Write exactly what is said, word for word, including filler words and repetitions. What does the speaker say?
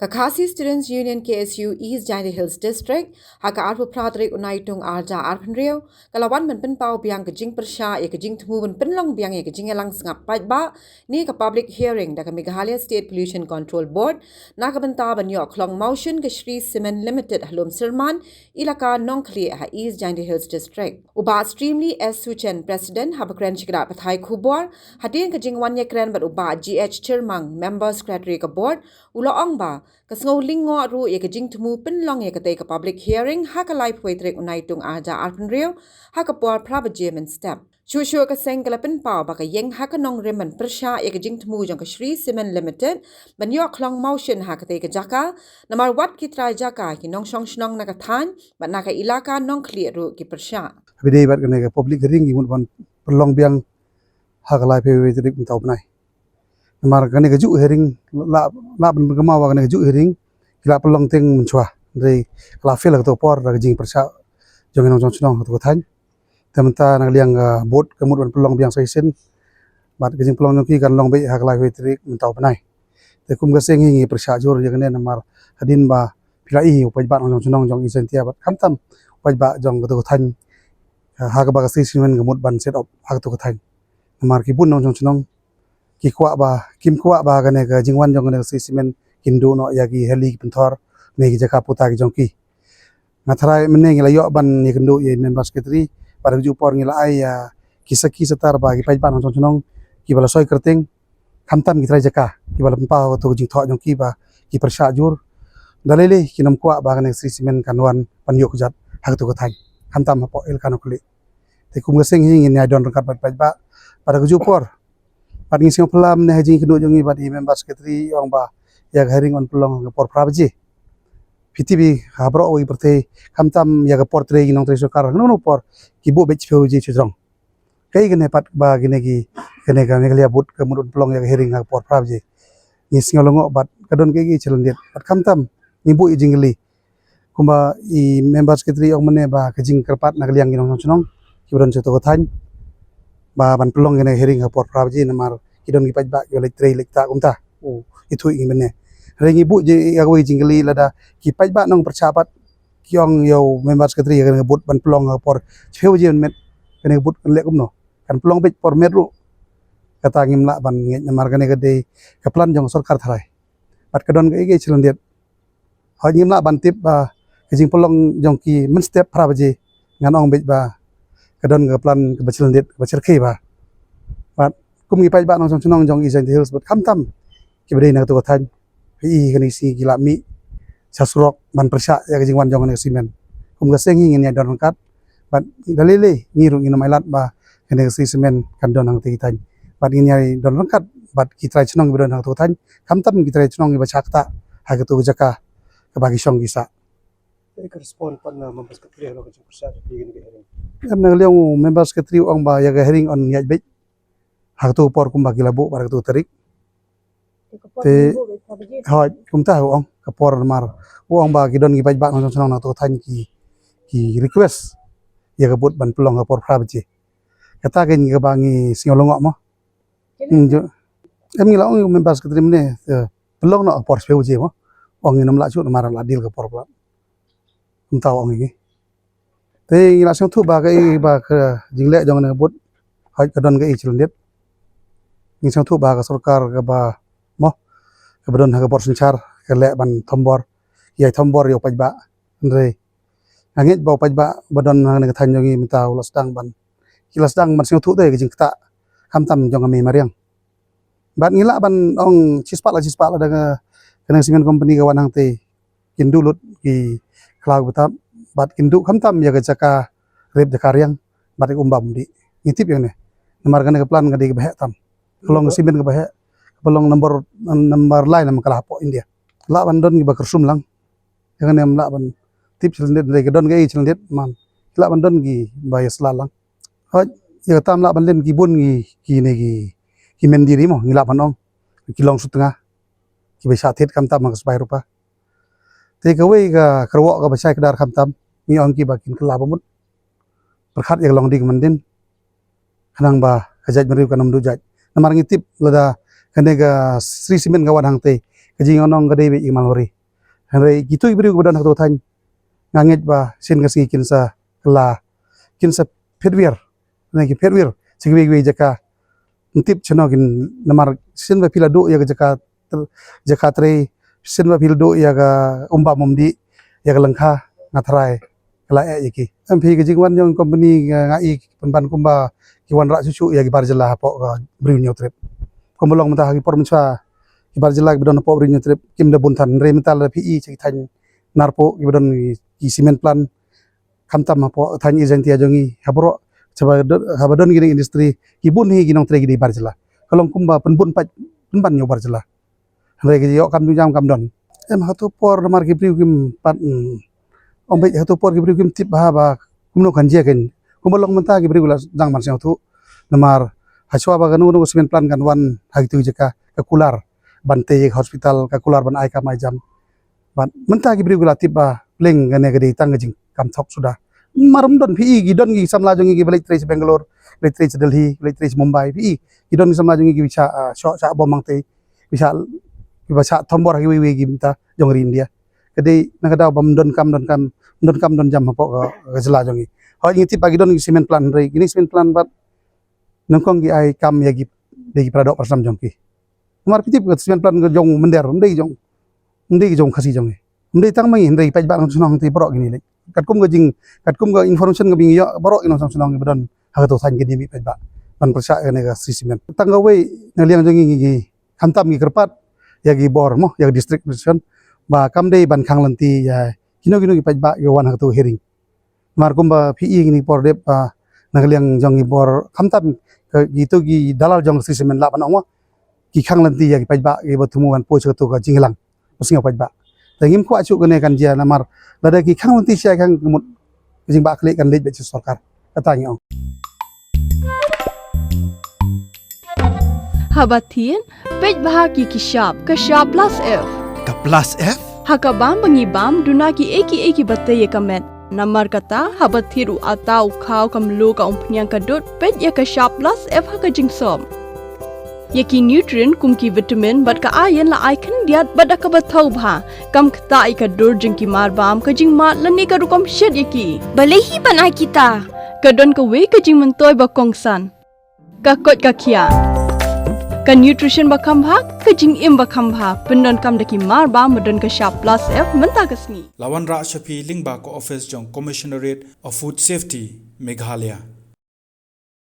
Khasi Students Union, K S U, East Jaintia Hills District, ha ka arphew phra tarik u Naitung arhajar arphew hynriew, ka la wan ban pynpaw biang ka jingpyrshah ïa ka jingthmu ban pynlong biang ïa ka jingïalang sngap paidbah ne ka public hearing da ka Meghalaya State Pollution Control Board na ka bynta ban ïoh khlong mawshun ka Shree Cement Limited ha Lumsyrman, Elaka Nongkhlieh ha East Jaintia Hills District. U Bah Streamley S Suchen, President, haba kren sha ki lad pathai khubor hadien ka jingwan ïakren bad u Bah G H Chyrmang, Member Secretary ka Board, u la ong ba ka sngew lyngngoh ruh ïa ka jingthmu pynlong ïa katei ka public hearing ha ka laiphew tarik u Naitung arhajar arphew hynriew ha ka por phra baje mynstep. Shuh shuh ka seng ka la pynpaw ba ka ïeng ha ka nongrim ban pyrshah ïa ka jingthmu jong ka Shree Cement Limited ban ïoh khlong mawshun ha katei ka jaka, namar wat ki trai jaka, ki nongshong shnong na ka thaiñ bad na ka Elaka Nongkhlieh ruh ki pyrshah. Haba dei bad kane ka public hearing, ngi mut ban pynlong biang ha ka laiphew tarik mynta u bnai. Namar kane ka juh hearing, la, la ban kynmaw ba kane ka juh hearing ki la pynlong teng mynshuwa. Hynrei ka la fail ha kato ka por da ka jingpyrshah jong ki nongshong shnong ha kato ka thaiñ. Te mynta na ka liang ka Board ka mut ban pynlong biang sa shisien. Bad ka jingpynlong jong ki kan long beit ha ka laiphew tarik mynta u bnai. Te kum ka seng hi ngi pyrshah jur ïa kane namar hadien ba phi la i u paidbah nongshong shnong jong East Jaintia bad khamtam u paidbah jong kato ka thaiñ, ha kaba ka Shree Cement ka mut ban set up ha kato ka thaiñ. Namar ki bun nongshong shnong ki kwah ba, kim kwah ba kane ka jingwan jong kane ka Shree Cement kin duh noh ïa ki heli, ki pynthor ne ki jaka puta ki jong ki. Nga tharai mynne ngi la ïoh ban ïakynduh ïa i Member Secretary, bad ha kajuh por ngi la ai ïa ki sakhi satar ba ki paidbah nongshong shnong kiba la soi kyrteng, khamtam ki trai jaka kiba la pynpaw kato ka jingthoh jong ki ba ki pyrshah jur. Da lei lei kim kwah ba kane ka Shree Cement kan wan ban ïoh kjat ha kato ka thaiñ, khamtam hapoh Elaka Nongkhlieh. Te kum ka seng hi ngin ïai don ryngkat bad paidbah bad ha kajuh por. Bad ngi sngewphylla mynne ha jingïakynduh jong ngi bad i Member Secretary, i ong ba ïa ka hearing yn pynlong ha ka por phra baje. Phi tip hi ha baroh kawei ka pyrthei, khamtam ïa ka por trei ki nongtrei sorkar, kano kano por ki buh beit shiphew baje shajrong. Kaei kane pat ba kine ki, kane ka Meghalaya Board ka mut ban pynlong ïa ka hearing ha ka por phra baje? Ngi sngew lyngngoh bad ka don kaei kaei ka challenge bad khamtam ngi buh ïa ka jingkylli. Kumba i Member Secretary ong mynne ba ka jingkyrpad na ka liang ki nongshong shnong kiba don sha kato ka thaiñ ba ban pynlong kane ka hearing ha ka por phra baje namar ki don ki paidbah kiba leit trei leit ktah kumta. U ïathuh ïa ngi mynne. Hynrei ngi buh ïa kawei ka jingkylli, lada ki paidbah nongpyrshah pat ki ong ïa u Member Secretary ïa kane ka Board ban pynlong ha ka por shiphew baje mynmiet, kane ka Board kan leh kumno? Kan pynlong beit por miet ruh. Kata ngim lah ban ngeit namar kane ka dei ka plan jong ka sorkar tharai. Bad ka don kaei kaei ka challenge. Hooid, ngim lah ban tip ba ka jingpynlong jong ki mynstep phra baje, ngan ong beit ba ka don ka plan kaba challenge, kaba shyrkhei bha. Bad kum ki paidbah nongshong shnong jong East Jaintia Hills bad khamtam kiba dei na kato ka thaiñ, phi i kane ka sngi ki la mih sha surok ban pyrshah ïa ka jingwan jong kane ka Shree Cement. Kum ka seng hi ngin ïai don ryngkat bad da lei lei ngi ruh ngin ym ailad ba kane ka Shree Cement kan don ha katei ka thaiñ. Bad ngin ïai don ryngkat bad ki trai shnong kiba don ha kato ka thaiñ, khamtam ki trai shnong kiba shah ktah ha kato ka jaka kaba ki shong ki sah. Te ka respond pat na Member Secretary halor ka jingpyrshah jong phi kane ka hearing? Em, na ka liang u Member Secretary u ong ba ïa ka hearing yn ïaid beit ha kato ka por kumba ki la buh bad ha kato ka tarik. Te ka por Te ki buh beit ka baje. Hooid, kumta u ong, ka por namar u ong ba ki don ki paidbah nongshong shnong na kato ka thaiñ ki, ki request ïa ka Board ban pynlong ha ka por phra baje. Kata kein kaba ngi sngew lyngngoh mo. Kine Hmm, jo. Em, ngi la ong ïa u Member Secretary mynne, eh, pynlong noh ha ka por shiphew baje mo. Ong ngin ym lah shuh namar la deal ka por palat. Kumta u ong ïa ngi. Te ngi la sngewthuh ba kaei ba ka jingleh jong kane ka Board, hooid ka don kaei ka challenge. Ngi sngewthuh ba ka sorkar kaba mo, kaba don ha ka bor synshar ka leh ban thombor, ïai thombor ïa u paidbah. Hynrei nga ngeit ba u paidbah ba don ha kane ka thaiñ jong ngi mynta u la sdang ban, ki la sdang ban sngewthuh te ka jingktah khamtam jong ka mei mariang. Bad ngi lah ban ong shispah la shispah lada ka, kane ka cement company ka wan hangtei, kin duh lut ki khlaw ki btap bad kin duh khamtam ïa ka jaka rep jaka riang bad ïa ka um bam um dih. Ngi tip ïa kane. Namar kane ka plant ka dei kaba heh tam. Ka long ka cement kaba heh, kaba long number, number lai namar ka la hapoh India. Lah ban don kiba kyrsum lang. Ïa kane ym lah ban tip challenge, hynrei ka don kaei challenge man. Lah ban don kiba ïasyllok lang. Hooid, ïa kata ym lah ban len ki bun ki, kine ki, ki Mendiri mo, ngi lah ban ong. Ki long sutnga, kiba shah thied khamtam ha ka sbai rupa. Te kawei ka kyrwoh kaba shai kdar khamtam, ngi ong kiba kin kylla ba mut. Pyrkhat ïa ka longding mandin. Khnang ba ka jaitbynriew kan ym duh jait. Namar ngi tip lada kane ka Shree Cement ka wan hangtei, ka jingïalang ka dei beit ïa ka malwari. Hynrei kito ki briew kiba don ha kato thaiñ, nga ngeit ba sien ka sngi kin sa kylla, kin sa phet wir, ne ki phet wir sha kiwei kiwei jaka. Ym tip shano kin, namar sien ba phi la duh ïa ka jaka, jaka trei, sien ba phi la duh ïa ka um bam um dih, ïa ka lyngkha, nga tharai ka la eh ïa ki. Em phi, ka jingwan jong company nga, nga i pynban kumba ki wanrah shuh shuh ïa ki bar jylla hapoh ka Bri u Hynñiewtrep. Kumba long mynta ha ki por mynshuwa, ki bar jylla kiba don hapoh Bri u Hynñiewtrep kim da bun than, hynrei mynta lada phi i sha ki thaiñ Narpuh kiba don ki, ki cement plant, khamtam hapoh thaiñ East Jaintia jong ngi, ha baroh, haba don, haba don kine ki industry, ki bun hi ki nongtrei ki dei bar jylla. Ka long kumba pynbun paid, pynban ïa u bar jylla. Hynrei ka ïoh kam jam kam don. Em, ha kato por namar ki briew kim pat, mm, ong beit, ha kato por ki briew kim tip bha ba kumno kan jia kein. Kumba long mynta ki briew la dang ban sngewthuh. Namar hashwa ba kano kano ka cement plant kan wan ha kito ki jaka, ka kular ban tei ïa ka hospital, ka kular ban ai kam ai jam. Bad mynta ki briew ki la tip ba pleng kane ka dei tang ka jingkam thok suda. Mar ym don, phi i, ki don ki samla jong ngi kiba leit trei sha Bangalore, leit trei sha Delhi, leit trei sha Mumbai, phi i, ki don ki samla jong ngi kiba shah, ah, shoh shah bom hangtei, kiba shah, kiba shah thombor ha kiwei kiwei ki bynta jong ka ri India. Ka dei na ka daw ba ym don kam, don kam, don kam don jam hapoh ka, ka jylla jong ngi. Hooid ngi tip ba ki don ki cement plant, hynrei kine cement plant bad nyngkong ki ai kam ïa ki, ïa ki para doh para snam jong ki. Namar phi tip ka cement plant ka jong mynder, ym dei jong, ym dei jong Khasi jong ngi. Ym dei tang ma ngi, hynrei paidbah nongshong shnong te baroh kine leh. Katkum ka jing, katkum ka information kaba ngi ïoh, baroh ki nongshong shnong kiba don ha kato thaiñ ki dei mih paidbah ban pyrshah ïa kane ka Shree Cement. Tang kawei na liang jong ngi, ngi, ngi khamtam ngi kyrpad ïa ki bor mo, ïa ka district administration ba kam dei ban khang lynti ïa kino kino ki paidbah kiba wan ha kato hearing. Namar kumba phi i kine ki por dep, ah, na ka liang jong ki bor khamtam, ka, kito ki dalal jong Shree Cement lah ban ong mo, ki khang lynti ïa ki paidbah kiba thmu ban poi sha kato ka jingïalang basngew paidbah. Te ngim kwah shuh kane kan jia namar lada ki khang lynti sha ka mut ka jingbakla kan leit beit sha sorkar. Kata ngi ong. Haba thied, peit bha ki ki shap, ka shap plus F. Ka plus F? Ha ka bam ba ngi bam, duna kiei kiei kiba tei ïa ka met. Namar kata, haba thied u atta, u khaw, ka mluh, ka umphniang, ka dud, peit ïa ka shap plus F ha ka jingsop. Ïa ki nutrient kum ki vitamin bad ka iron la ai khyndiat bad da kaba thaw bha. Kam ktah ïa ka dur jong ki mar bam, ka jingmad lane ka rukom shet ïa ki. Balei hi ban ai kita? Ka don kawei ka jingmyntoi ba kongsan. Ka koit ka khiah. Ka nutrition ba kham bha, ka jingim ba kham bha. Pyndonkam da ki mar bam ba don ka shap plus F mynta ka sngi. La wanrah sha phi lyngba ka office jong Commissionerate of Food Safety, Meghalaya.